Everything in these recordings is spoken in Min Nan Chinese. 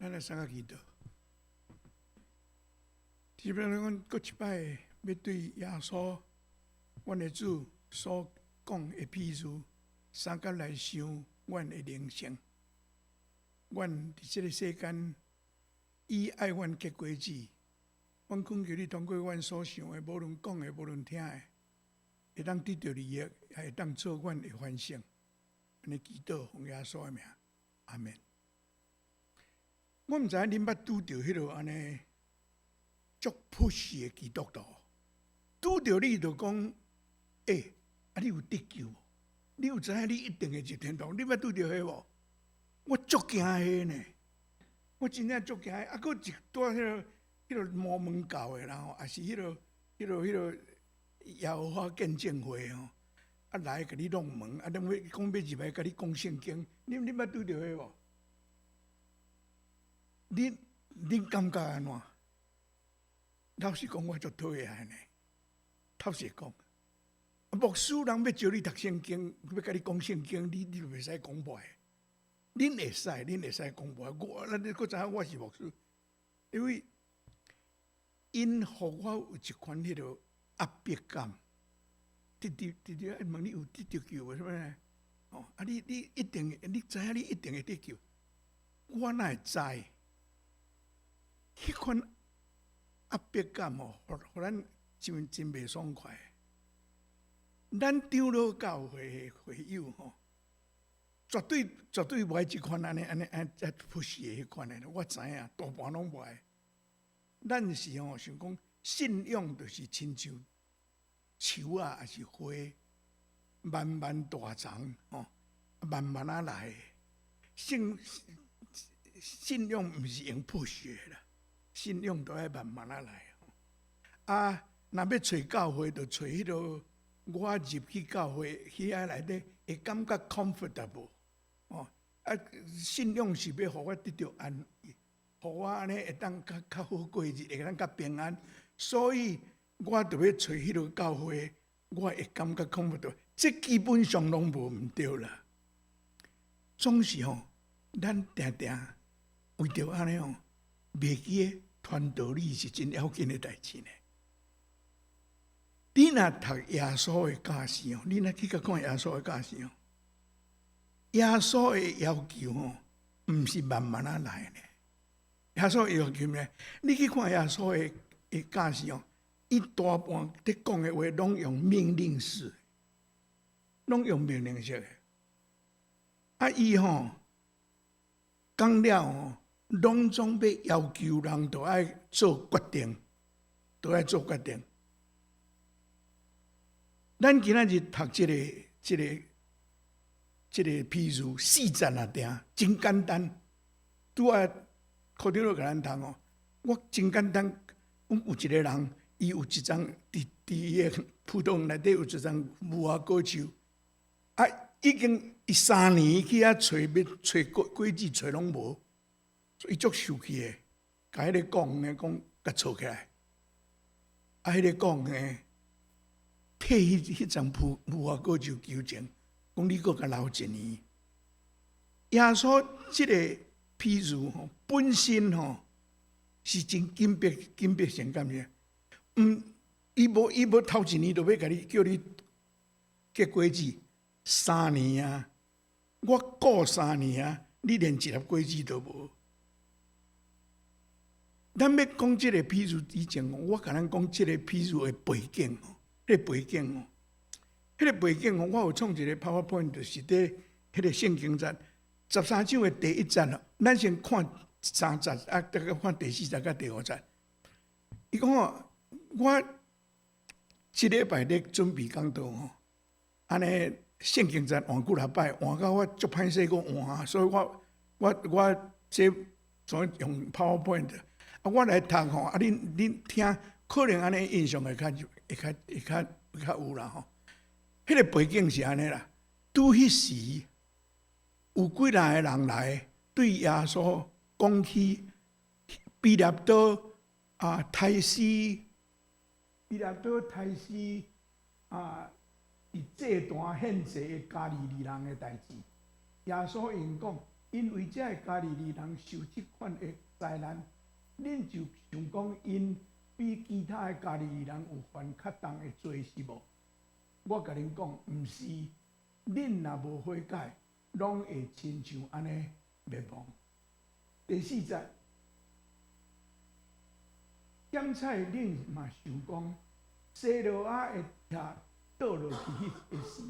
咱來三個祈禱。特別阮閣一擺欲對耶穌，阮的主所講的譬喻，相佮來想阮的靈性。阮佇這个世間，伊愛阮結果子，阮懇求你通過阮所想的，無論講的，無論聽的，會當得著利益，也會當做阮的反省。按呢祈禱，奉耶穌的名，阿門。我毋知影恁捌拄著彼个按呢足 pushy 的基督徒，拄著你就講，欸，啊你有得救無？你有知影你一定會入天堂？你捌拄著彼無？我足驚彼呢，我真正足驚。啊，閣一拄彼个摩門教的啦吼，抑是彼个耶和華見證會吼，啊來共你弄門，啊，攏欲講欲入來共你講聖經，恁捌拄著彼無？恁感覺按怎？老實講，我足討厭呢。老實講，牧師人欲招你讀聖經，欲共你講聖經，你就袂使講歹。恁會使講歹。我，咱你閣知影我是牧師，因為𪜶予我有一款彼个壓迫感。直直直直問你有得著救無？啥物呢？哦，啊你一定，你知影你一定會得救。我哪會知？彼款壓迫感吼，予咱真真袂爽快。咱長老教會的會友吼，絕對絕對無愛這款按呢按呢按呢 pushy 的彼款的，我知影，大半攏無愛。咱是吼想講信仰就是親像樹仔，抑是花，慢慢大長吼，慢慢仔來。信仰毋是用 push 的啦，信仰都愛慢慢仔來。啊，若欲揣教會，就揣彼个我入去教會，去遐內底會感覺 comfortable 哦。啊，信仰是欲予我得著安慰，予我按呢會當較較好過日，會當較平安。所以我就欲揣彼个教會，我會感覺 comfortable。這基本上攏無毋對啦。總是吼，咱定定為著按呢吼，袂記得傳道理是真要緊的代誌呢。你若讀耶穌的教示哦，你若去共看耶穌的教示哦，耶穌的要求吼，毋是慢慢仔來呢。耶穌的要求呢，你去看耶穌的教示哦，伊大半佇講的話，攏用命令式，攏用命令式的。啊，伊吼講了吼，攏總欲要求人都愛做決定，都愛做決定。咱今仔日讀這个譬喻四節爾定，真簡單。拄仔科長咧共咱讀哦，我真簡單。阮有一个人，伊有一叢佇伊个葡萄園內底有一叢無花果樹，啊，已經伊3年去遐揣欲揣果子揣攏無，所以伊足受氣的，共彼个講的講共吵起來，啊，彼个講的替彼叢無花果樹求情，講你閣共留一年。耶穌這个譬喻吼，本身吼是真緊迫緊迫性，敢是？毋，伊無頭一年就欲共你叫你結果子，三年啊，我顧三年啊，你連一粒果子都無。咱欲講這个譬喻以前，我共咱講這个譬喻的背景吼，彼个背景吼，彼个背景吼，我有創一个 PowerPoint，就是佇彼个聖經節13章的第一節咯。咱先看三節，啊，再閣看第四節佮第五節。伊講吼，我這禮拜咧準備講道吼，按呢聖經節換幾若擺，換到我足歹勢閣換，所以我這總用 PowerPoint，啊，我來讀吼，啊，恁聽，可能按呢印象會較有啦吼。彼个背景是按呢啦，拄彼時有幾若个人來對耶穌講起彼納多啊，刣死，彼納多刣死啊，佇祭壇獻祭的加利利人的代誌。耶穌𪜶講，因為這个加利利人受這款的災難，恁就想講𪜶比其他的加利利人有犯較重的罪是無？我共恁講，毋是，恁若無悔改，攏會親像按呢滅亡。第四節，檢採恁嘛想講，西羅亞的塔倒落去彼个時，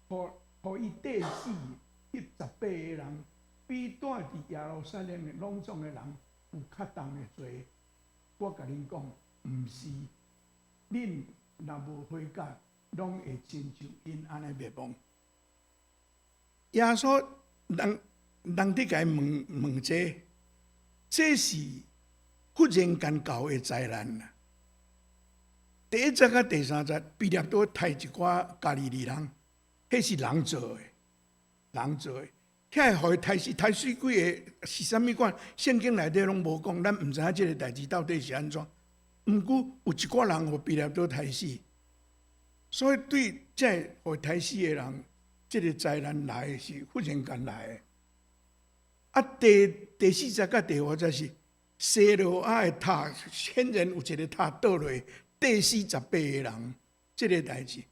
予伊硩死彼18個人，比住佇耶路撒冷的攏總的人有較重的罪。我共恁講，毋是，恁若無悔改，攏會親像𪜶按呢滅亡。耶穌人人佇共伊問問這，這是忽然間到的災難啦。第一節佮第三節，彼拉多刣一寡加利利人，彼是人做的，人做的。遐個予伊刣死，刣死幾个是啥物款？聖經內底攏無講，咱毋知影這个代誌到底是按怎。毋過有一寡人予彼拉多刣死，所以對這個予刣死的人，這个災難來的是忽然間來的。啊，第四節佮第五節是西羅亞的塔，顯然有一个塔倒落，硩死十八个人，這个代誌，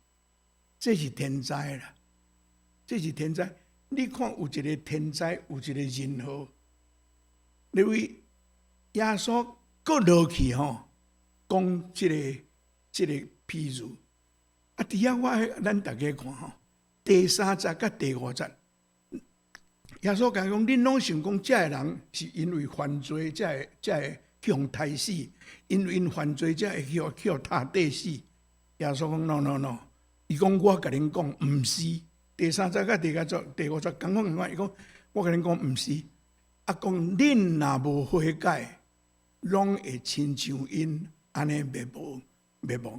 這是天災啦，這是天災。你看有一个天災，有一個人禍。你為耶穌閣落去吼，講這个譬喻。啊，佇遐我咱逐家看吼，第三節佮第五節，耶穌共講，恁攏想講，這个人是因為犯罪，才會去予刣死，因為𪜶犯罪，才會去予塔硩死。耶穌講：no no no，伊講我共恁講，毋是。第三節佮第五節、第五節仝款仝款，伊講我共恁講，毋是。啊，講恁若無悔改，攏會親像𪜶按呢滅亡滅亡。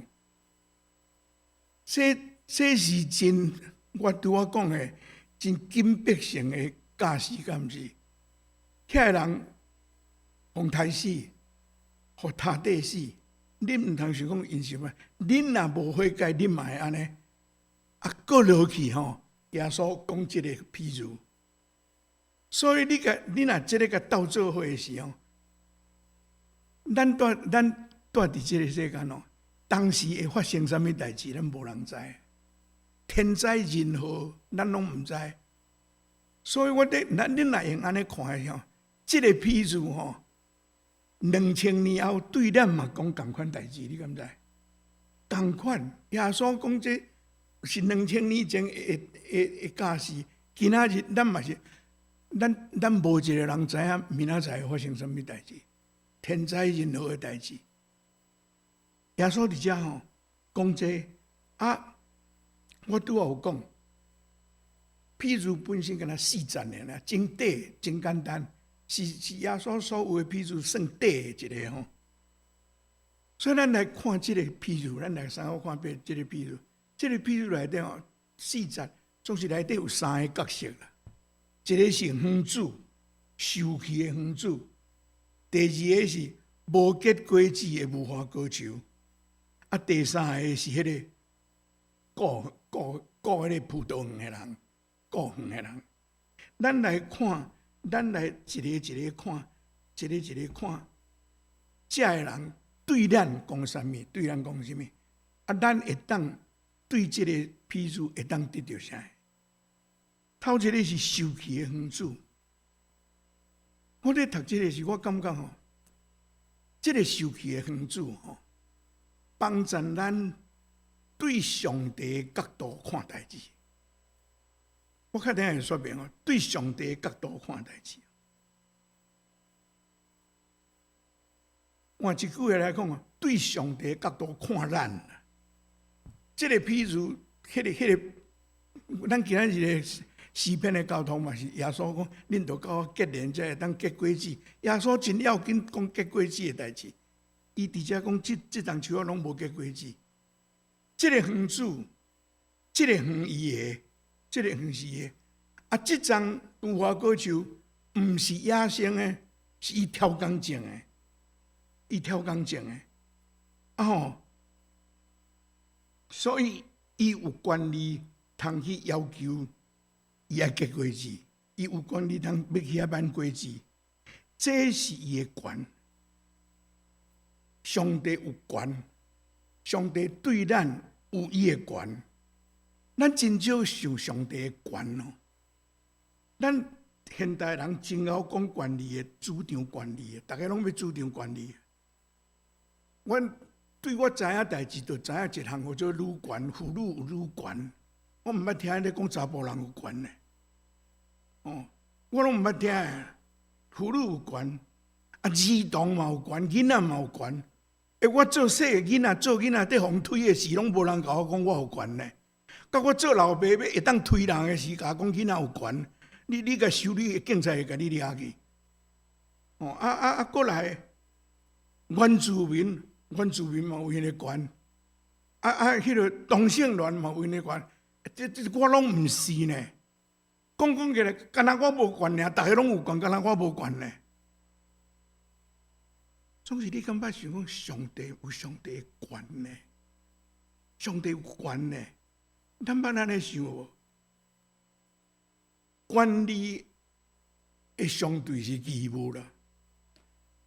這是真，我拄仔講的真緊迫性的教示，敢毋是？遐个人予刣死，予塔硩死，恁毋通想講𪜶是啥？恁若無悔改，恁嘛會按呢？啊，閣落去吼，耶穌講這个譬喻。所以你共你若這个共鬥做伙的時候，咱住佇這个世間哦，當時會發生啥物代誌，咱無人知。天災人禍，咱攏毋知。所以我咧，咱恁若用按呢看的吼，這个譬喻吼，2000年後對咱嘛講仝款代誌，你敢知？仝款，耶穌講這是2000年前的教示，今仔日咱嘛是，咱無一个人知影明仔載會發生啥物代誌，天災人禍的代誌。耶穌佇遮吼講這啊，我拄仔有講，譬喻本身敢若四節爾，真短真簡單，是耶穌所有的譬喻算短的一个吼。所以咱來看這个譬喻，咱來參考看欲這个譬喻。這个譬喻內底吼，四節總是內底有三个角色啦。一个是園主，受氣的園主；第二个是無結果子的無花果樹；啊，第三个是彼个顧彼个葡萄園的人，顧園的人。咱來看，咱來一个一个看，一个一个看，這个人對咱講啥物？對咱講啥物？啊，咱會當對這个譬喻會當得著啥？頭一个是受氣的園主。我咧讀這个時，我感覺吼，這个受氣的園主吼，幫助咱對上帝的角度看代誌。我較等下會說明哦，對上帝的角度看代誌。換一句話來講啊，對上帝的角度看咱。這个譬喻，彼个，咱今仔日的詩篇的交通嘛是耶穌講，恁著佮我結連才會當結果子。耶穌真要緊講結果子的代誌，伊佇遮講這叢樹仔攏無結果子。這个園主，這个園伊的，這个園是伊的。啊，這叢無花果樹毋是野生的，是伊挑工種的，伊挑工種的。啊吼，所以伊有權利通去要求伊愛結果子。伊有權利通欲去遐挽果子，這是伊的權。上帝有權，上帝對咱有伊的權。咱真少想上帝的權哦。咱現代人真𠢕講權利的，主張權利的，逐家攏欲主張權利。阮對我知影代誌，就知影一項叫做女權，婦女有女權。我毋捌聽咧講查埔人有權呢。哦，我攏毋捌聽。婦女有權，啊，兒童嘛有權，囡仔嘛有權。欸，我做細个囡仔，做囡仔佇予人推的時，攏無人共我講我有權呢。到我做老爸欲會當推人的時，共我講囡仔有權。你共修理，警察會共你掠去。哦，啊啊啊！過來，原住民，原住民嘛有𪜶的權。啊啊，彼个同性戀嘛有𪜶的權。這我攏毋是呢。講講起來，敢若我無權爾，逐家攏有權，敢若我無權呢。總是你敢捌想講，上帝有上帝的權呢？上帝有權呢？咱捌按呢想無？權利的相對是義務啦。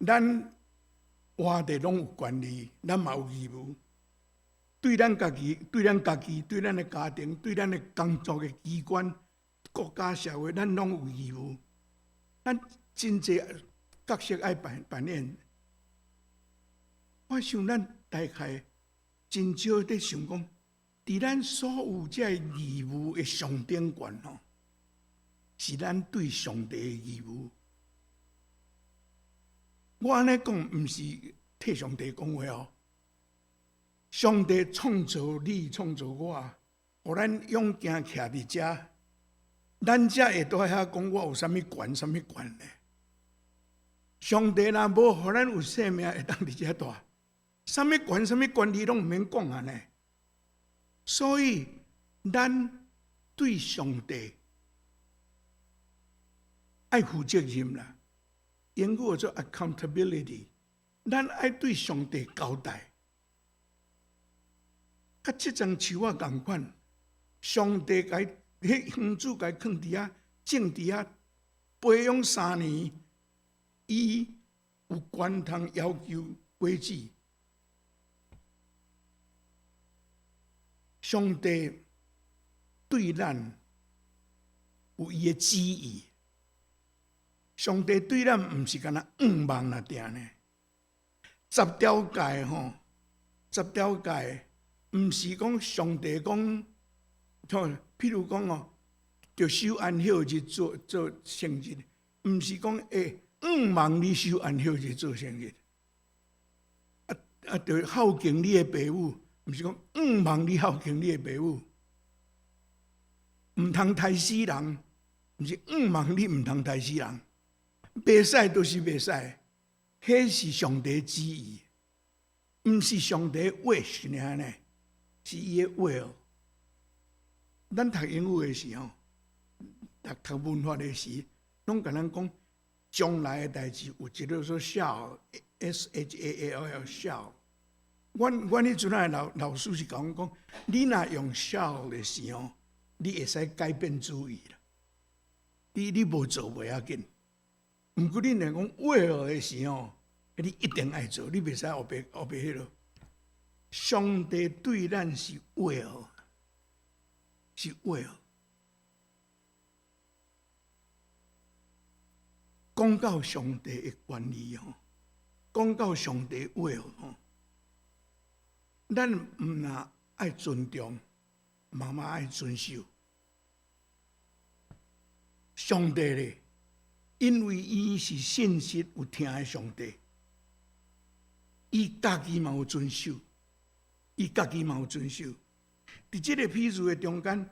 咱活著攏有權利，咱嘛有義務。對咱家己、對咱家己、對咱的家庭、對咱的工作的機關、國家社會，咱攏有義務。咱真濟角色愛扮演。我想咱大概真少佇想講，佇咱所有這義務的上頂懸吼，是咱對上帝的義務。我按呢講，毋是替上帝講話哦。上帝創造你，創造我，予咱勇行徛佇遮，咱才會佇遐講我有啥物權，啥物權呢？上帝若無予咱有生命會當佇遮蹛，啥物權，啥物權利攏毋免講啊呢。所以，咱對上帝愛負責任啦。英語叫做 accountability，咱愛對上帝交代。佮這欉樹仔仝款，上帝共彼園主共囥佇遐，種佇遐，培養3年，伊有權通要求果子。上帝對咱有伊的旨意。上帝對咱毋是干焦願望爾呢。十條誡吼，十條誡毋是講上帝講，譬如講哦，著守安息日做做聖日，毋是講欸願望你守安息日做聖日。啊啊，著孝敬你的爸母，毋是講願望你孝敬你的爸母。毋通刣死人，毋是願望你毋通刣死人。袂使就是袂使，彼是上帝旨意，毋是上帝 wish 爾呢，是伊的 will。咱讀英語的時候，讀讀文法的時，攏共咱講將來的代誌有一个說 shall，S H A A L L shall。阮彼陣仔的老師是共阮講，你若用 shall 的時候，你會使改變主意啦。你無做袂要緊。毋過你若講 will 的時候，你一定愛做，你袂使烏白烏白彼落。上帝對咱是 will，是 will。講到上帝的權利吼，講到上帝 will 吼，咱毋但愛尊重，嘛嘛愛遵守。上帝咧，因為伊是信實有疼的上帝，伊家己嘛有遵守，伊家己嘛有遵守。佇這个譬喻的中間，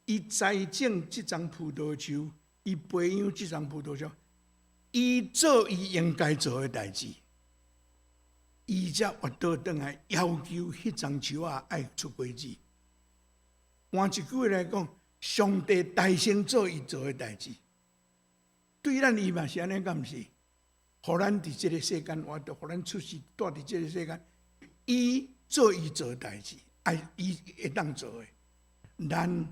伊栽種這欉葡萄樹，伊培養這欉葡萄樹，伊做伊應該做的代誌，伊才活倒轉來要求彼欉樹仔愛出果子。換一句話來講，上帝代先做伊做的代誌。對咱伊嘛是按呢，敢毋是？予咱佇這个世間活著，予咱出世蹛佇這个世間，伊做伊做的代誌，愛伊會當做的，咱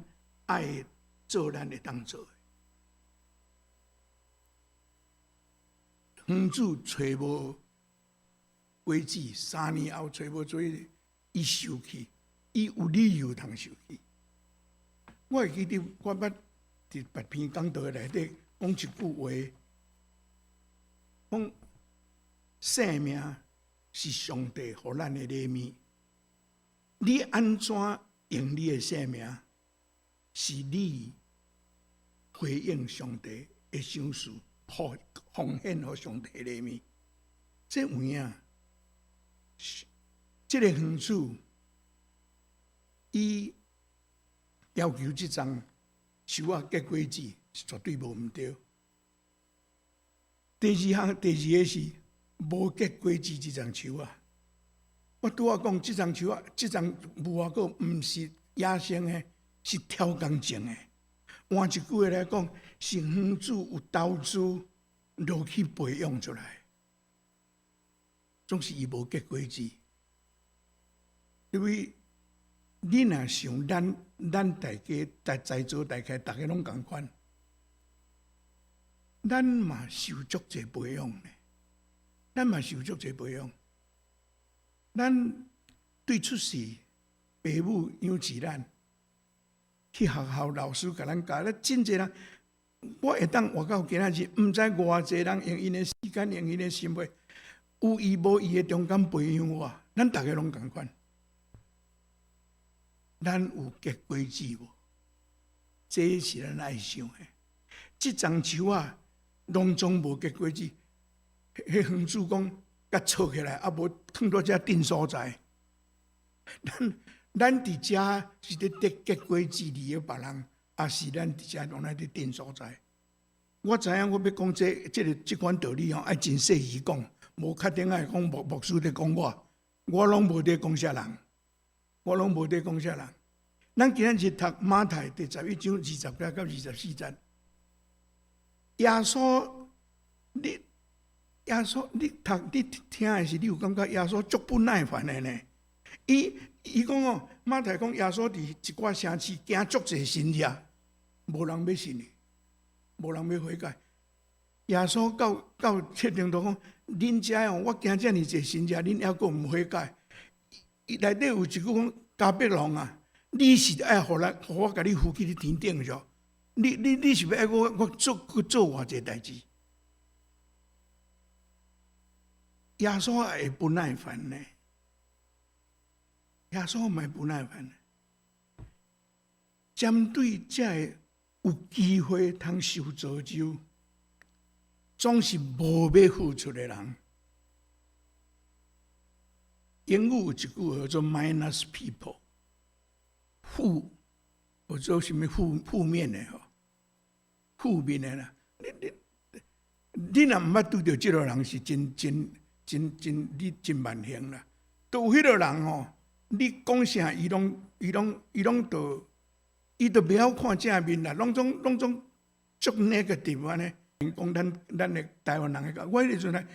愛做咱會當做的。園主揣無果子，3年後揣無果子，伊受氣，伊有理由通受氣。我會記得我捌佇別篇講道內底講一句話，講生命是上帝予咱的禮物，你按怎用你的生命，是你回應上帝的賞賜，予奉獻予上帝的禮物。這有影，這個園主伊要求這欉樹仔結果子是絕對無毋對。第二項，第二个是無結果子這欉樹仔。我拄仔講，這欉樹仔，這欉無花果毋是野生的，是超工種的。換一句話來講，是園主有投資落去培養出來，總是伊無結果子。因為你若想咱大家在在座大概逐家攏仝款，咱嘛受足濟培養呢，咱嘛受足濟培養。咱對出世，爸母養育咱，去學校老師共咱教，咱真濟人，我會當活到今仔日，毋知偌濟人用𪜶的時間，用𪜶的心血，有意無意的中間培養我，咱逐家攏仝款。咱有結果子無？這是咱愛想的。這欉樹仔攏總無結果子，彼園主講，共鋤起來，啊無囥佇遮鎮所在。咱佇遮是咧得結果子利益別人，抑是咱佇遮攏來佇鎮所在？我知影我欲講這這个這款道理吼，愛真細緻講，無確定愛講牧師佇講我，我攏無佇講啥人，我攏無佇講啥人。咱今仔日讀馬太第11章20節到24節，耶穌，你耶穌，你讀你聽的時，你有感覺耶穌足不耐煩的呢？伊伊講哦，馬太講耶穌佇一寡城市行足濟神跡，無人欲信伊，無人欲悔改。耶穌到這程度講，恁遮哦，我行遮爾濟神跡，恁猶閣毋悔改？伊內底有一句講迦百農啊，你是愛予咱，予我共你扶去天頂著？你是欲愛我做偌濟代誌？耶穌也會不耐煩呢？耶穌嘛會不耐煩。針對這个有機會通受造就，總是無欲付出的人。英語有一句叫做 “minus people”，負或者啥物負面的吼，負面的啦。你若毋捌拄著這個人，是真真真真你真萬幸啦。都有彼個人吼，你講啥，伊攏袂曉看正面啦，攏總足 negative 按呢。講咱的台灣人的教，我彼個時陣來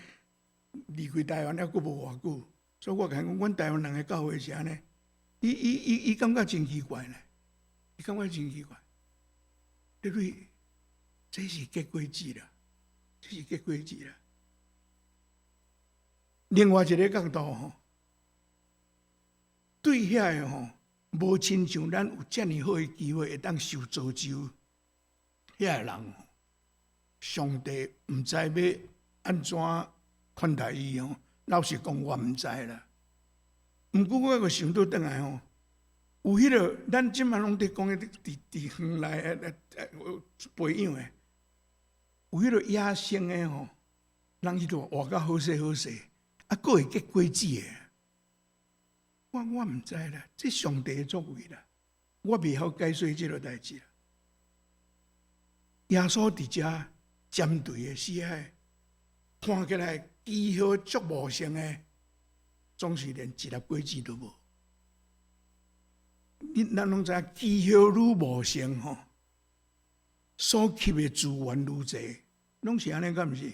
離開台灣猶閣無偌久，所以我共伊講，阮台灣人的教會是按呢。伊感覺真奇怪呢，伊感覺真奇怪。對不對？這是結果子啦，這是結果子啦。另外一個角度吼，對遐个吼，無親像咱有遮爾好的機會會當受造就，遐個人吼，上帝毋知欲按怎款待伊吼。老實講，我毋知啦。毋過我閣想倒轉來吼，有彼個咱這擺攏佇講的佇園內培養的，有彼個野生的吼，人去佗活甲好勢好勢，啊，閣會結果子的。我毋知啦，這上帝的作為啦，我袂曉解說這个代誌啦。耶穌佇遮針對的是遐看起來機會足無成的，總是連一粒果子都無。你咱攏知影，機會愈無成吼，所吸的資源愈濟，攏是按呢，敢毋是？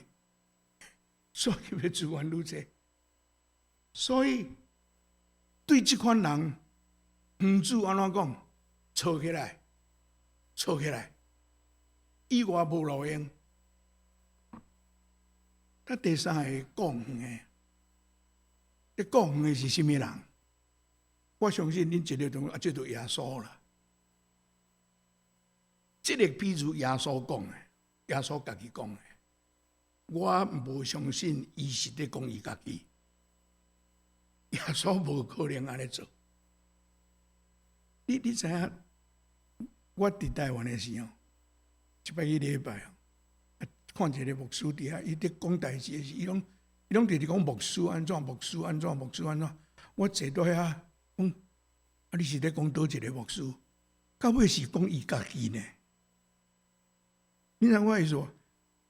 所吸的資源愈濟，所以對這款人，園主按怎講？鋤起來，鋤起來，以外無路用。佮第三个顧園的，這顧園的是啥物人？我相信恁一个都啊，這就耶穌啦。這個比喻耶穌講的，耶穌家己講的。我無相信伊是佇講伊家己。耶穌無可能按呢做。你知影？我佇台灣的時候，一擺去禮拜，看一個牧師佇遐，伊佇講代誌的時，伊攏直直講牧師按怎，牧師按怎，牧師按怎。我坐佇遐講，啊，你是咧講佗一個牧師？到尾是講伊家己呢？你知我意思無？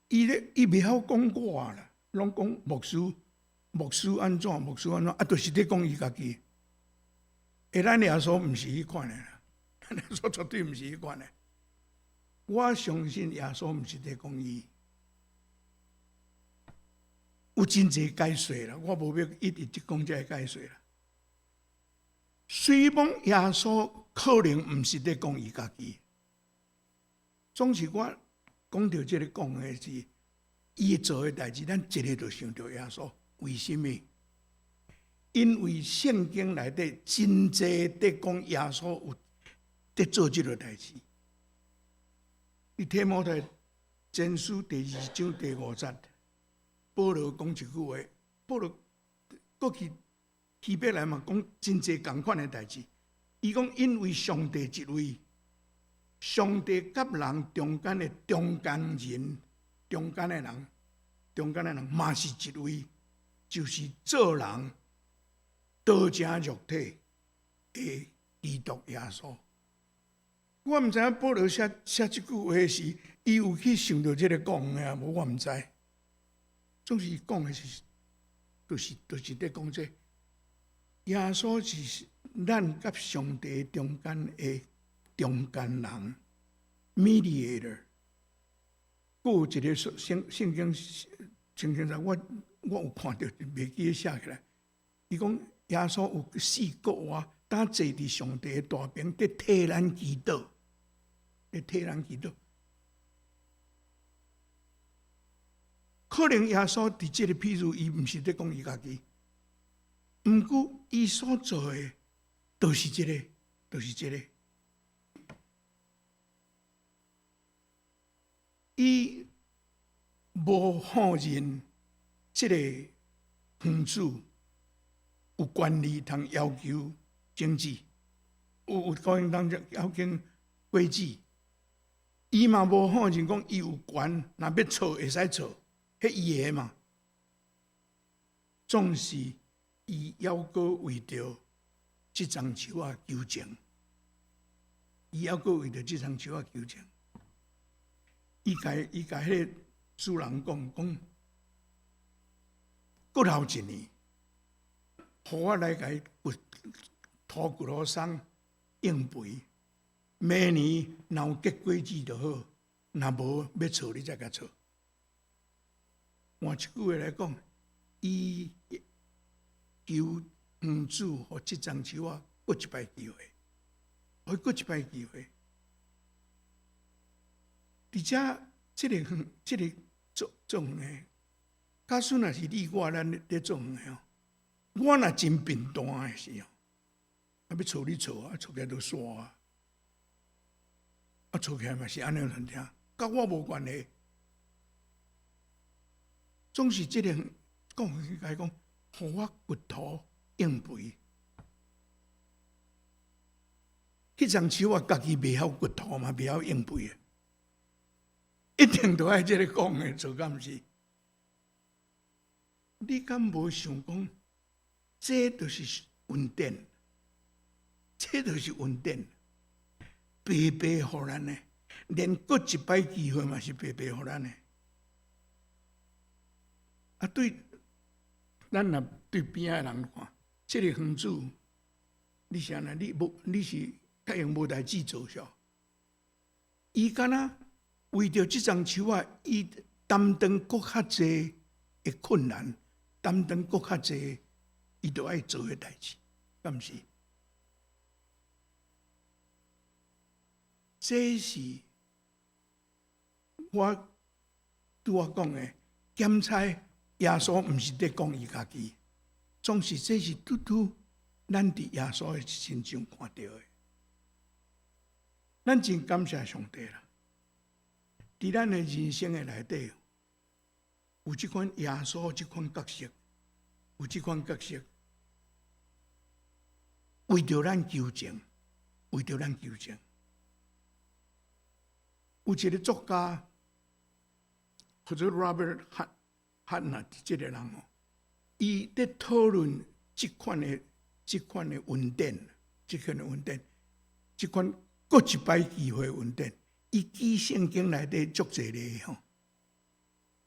伊咧伊袂曉講我啦，攏講牧師，牧師按怎，牧師按怎，啊，就是咧講伊家己。欸，咱耶穌毋是彼款的啦，咱耶穌絕對毋是彼款的。我相信耶穌毋是佇講伊，有真濟解說啦，我無欲一直講這個解說啦。雖罔耶穌可能毋是佇講伊家己，總是我講著這個講的是伊做的代誌，咱一个就想著耶穌。為啥物？因為聖經內底真濟佇講耶穌有佇做這個代誌。佇提摩太前書第二章第五節，保羅講一句話，保羅過去希伯來嘛講真濟仝款的代誌。伊講因為上帝一位，上帝佮人中間的中間人，中間的人，中間的人嘛是一位，就是做人道成肉體的基督耶穌。我毋知影保羅寫寫這句話時，伊有去想著這個講的啊？無，我毋知。總是講的是，就是佇講這耶穌是咱佮上帝中間的中間人，mediator。閣有一个聖經上，我有看著，袂記得寫起來。伊講耶穌有死復活，當坐佇上帝的大爿，佇替咱祈禱，佇替咱祈禱。可能耶穌佇這個譬喻，伊毋是佇講伊家己，毋過伊所做的，就是這個，就是這個。伊無否認這個園主有權利通要求種子，有權通要求果子。伊嘛無否認講伊有權，若欲錯會使錯，彼伊的嘛。總是伊猶閣為著這欉樹仔求情，伊猶閣為著這欉樹仔求情。伊共彼個主人講講，閣留一年，予我來共伊掘土掘予鬆應肥。明年若有結果子就好，若無欲錯你再共錯。換一句話來講，伊求園主予這欉樹仔閣一擺機會，予伊閣一擺機會。佇遮，這個園，這個做種的，假使若是你我咱咧做園的哦，我若真貧惰的時候，啊欲錯你錯啊，錯起來就煞啊，啊錯起來嘛是按呢難聽，佮我無關係。總是這個講起來講，予我掘土應肥。彼欉樹仔家己袂曉掘土嘛，袂曉應肥的。一定都愛這个講的做，敢毋是？你敢無想講，這就是恩典，這就是恩典，白白予咱的，連閣一擺機會嘛是白白予咱的。啊，對，咱若對邊仔的人看，這个園主，你是按怎？你無，你是較用無代誌做啥？伊敢若為著這欉樹仔，伊擔當閣較濟的困難，擔當閣較濟，伊著愛做的代誌，敢毋是？這是我拄仔講的，檢查耶穌毋是佇講伊家己，總是這是拄拄咱佇耶穌的身上看著的。咱真感謝上帝啦！佇咱的人生的內底，有這款耶穌這款角色，有這款角色，為著咱求情，為著咱求情。有一個作家，叫做 Robert Hudnut 這個人哦，伊佇討論這款的恩典，這款的恩典，這款閣一擺機會恩典，伊舉聖經內底足濟例吼，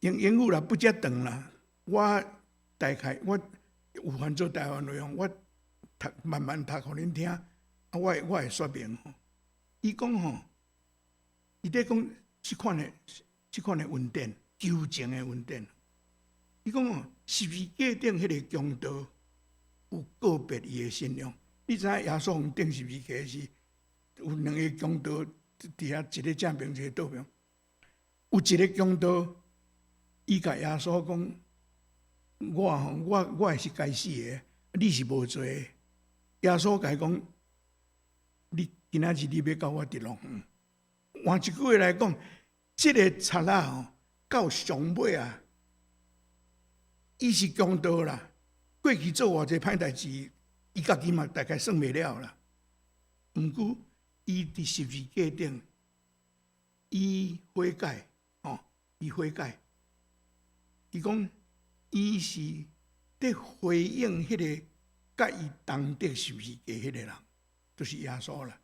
用英語啦不遮長啦，我大概我有翻做台灣話，我讀慢慢讀予恁聽，啊，我會說明吼。伊講吼，伊佇講這款的恩典，求情的恩典。伊講哦，十字架頂彼個強盜有告別伊的信仰。你知影耶穌釘十字架時，有兩個強盜佇遐，一个正爿，一个倒爿。有一個強盜，伊共耶穌講：我吼，我是該死的，你是無罪的。耶穌共伊講：你今仔日你欲佮我佇樂園。換一句話來講，這個賊仔吼，到上尾啊，伊是強盜啦。過去做偌濟歹代誌，伊家己嘛大概算袂了啦。毋過，伊佇十字架頂，伊悔改，吼，伊悔改。伊講，伊是佇回應彼個佮伊同釘十字架彼個人，就是耶穌啦。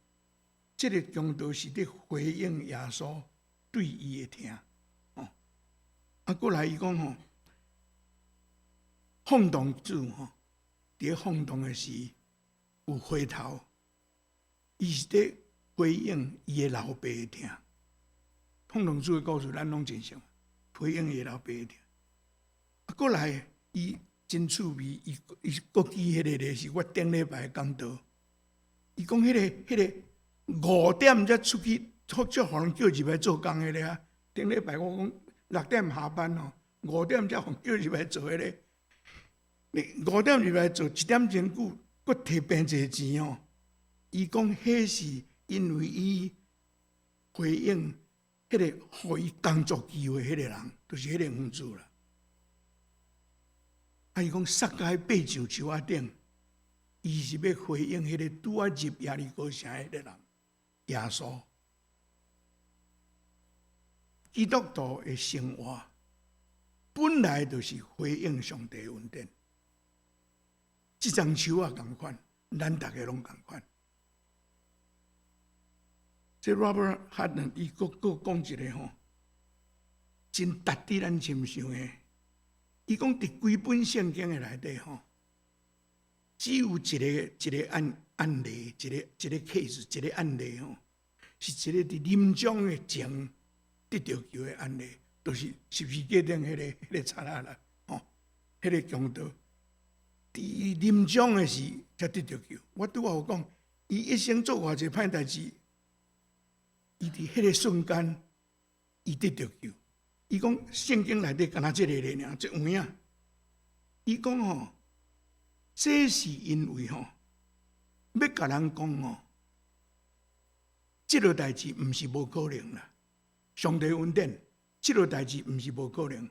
這個強盜是佇回應耶穌對伊的疼，吼。啊，過來伊講吼，放蕩子吼，佇放蕩的時有回頭，伊是佇回應伊的老爸的疼。放蕩子的故事咱攏真熟，回應伊的老爸的疼。啊，過來伊真趣味，伊閣舉彼個例是我頂禮拜講道，伊講彼個5點才出去，才予人叫入來做工彼個啊。頂禮拜我講6點下班吼，五點才予人叫入來做彼個。你五點入來做，一點鐘久，閣提變濟錢吼。伊講彼是因為伊回應彼個予伊工作機會彼個人，就是彼個園主啦。啊！伊講撒該爬上樹仔頂，伊是欲回應彼個拄仔入耶利哥城彼個人，耶穌。基督徒的生活本來就是回應上帝恩典。這欉樹仔仝款，咱逐家攏仝款。這 Robert Hudnut 伊閣閣講一個吼，真值得咱深想的。伊講佇規本聖經的內底吼，只有一個案例，一個 case，一個案例吼，是一個佇臨終的前得著救的案例，就是十字架頂彼個賊仔啦，吼，彼個強盜，佇臨終的時才得著救。我拄仔有講，伊一生做偌濟歹代誌，伊佇彼個瞬間，伊得著救。伊講聖經內底敢若這個例爾，這有影。伊講吼，這是因為吼，欲共人講吼，這個代誌毋是無可能啦。上帝恩典，這個代誌毋是無可能。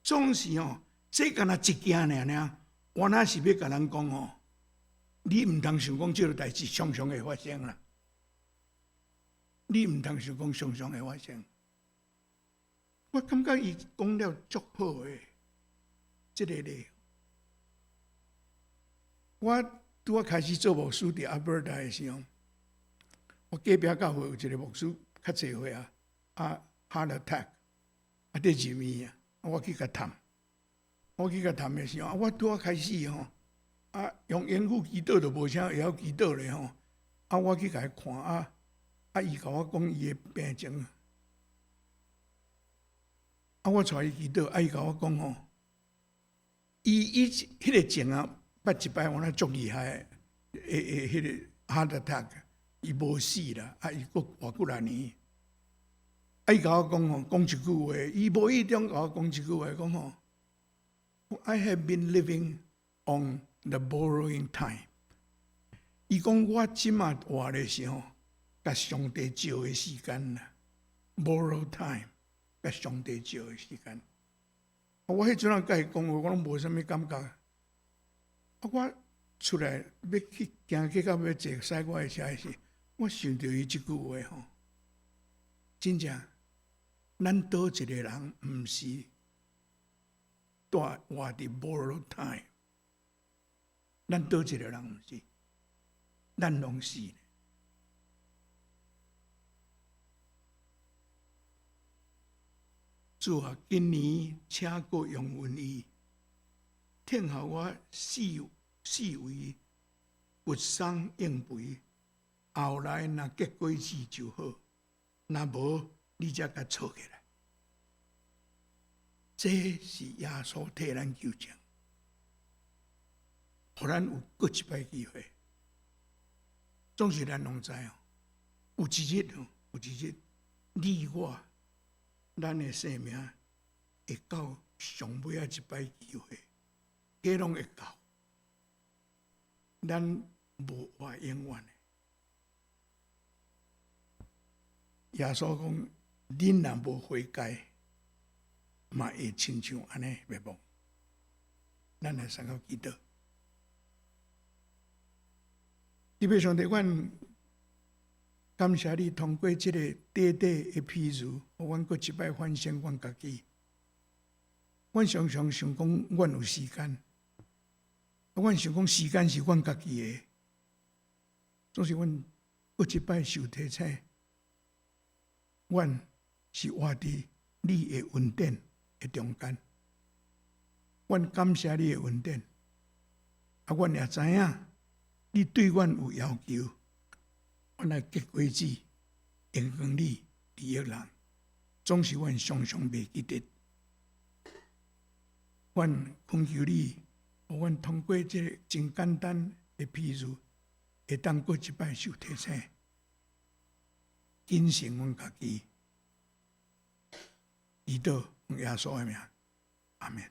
總是吼，這敢若一件爾爾，原來是欲共人講吼，你毋通想講這個代誌常常會發生啦。你毋通想講常常會發生。我感覺伊講了足好的，這個例。我拄仔開始做牧師佇阿伯達的時候，我隔壁教會有一個牧師較濟歲啊，啊，heart attack，啊，佇入院啊，我去共探，我去共探的時候，我拄仔開始吼，啊，用英語祈禱就無啥會曉祈禱咧吼，啊，我去共伊看啊，啊，伊共我講伊的病情。啊！我帶伊祈禱，啊！伊共我講吼，伊彼個前啊，捌一擺我那足厲害的，彼個 heart attack，伊無死啦，啊！伊閣活幾若年。啊，伊共我講吼，講一句話，伊無意中共我講一句話，講吼，I have been living on the borrowing time。伊講我這馬活的是吼，共上帝借的時間啦，borrow time，共上帝借的時間。我彼陣仔共伊講話，我攏無啥物感覺。啊，我出來欲去行去到欲坐駛我的車的時，我想著伊這句話吼，真正，咱佗一个人毋是蹛活佇 borrow time，咱佗一个人毋是，咱攏是。主啊，今年請閣用恩醫，疼予我四四圍骨鬆硬肥，後來若結果子就好，若無你才共措起來。這是耶穌替咱求情，予咱有閣一擺機會。總是咱攏知哦，有一日哦，有一日，你我咱的生命會到上尾仔一擺機會，彼攏會到，咱無活永遠的。耶穌講：恁若無悔改，嘛會親像按呢滅亡。咱來三個祈禱。慈悲上帝，阮感謝你通過這個短短的譬喻，予阮閣一擺反省阮家己。阮常常想講，阮有時間，阮想講時間是阮家己的，總是阮閣一擺受提醒，阮是活佇你的恩典的中間。阮感謝你的恩典，啊，阮也知影你對阮有要求，阮愛結果子，榮光你，利益人，總是阮常常袂記得。阮懇求你，予阮通過這个真簡單的譬喻，會當閣一擺受提醒，警醒阮家己。祈禱奉耶穌的名，阿們。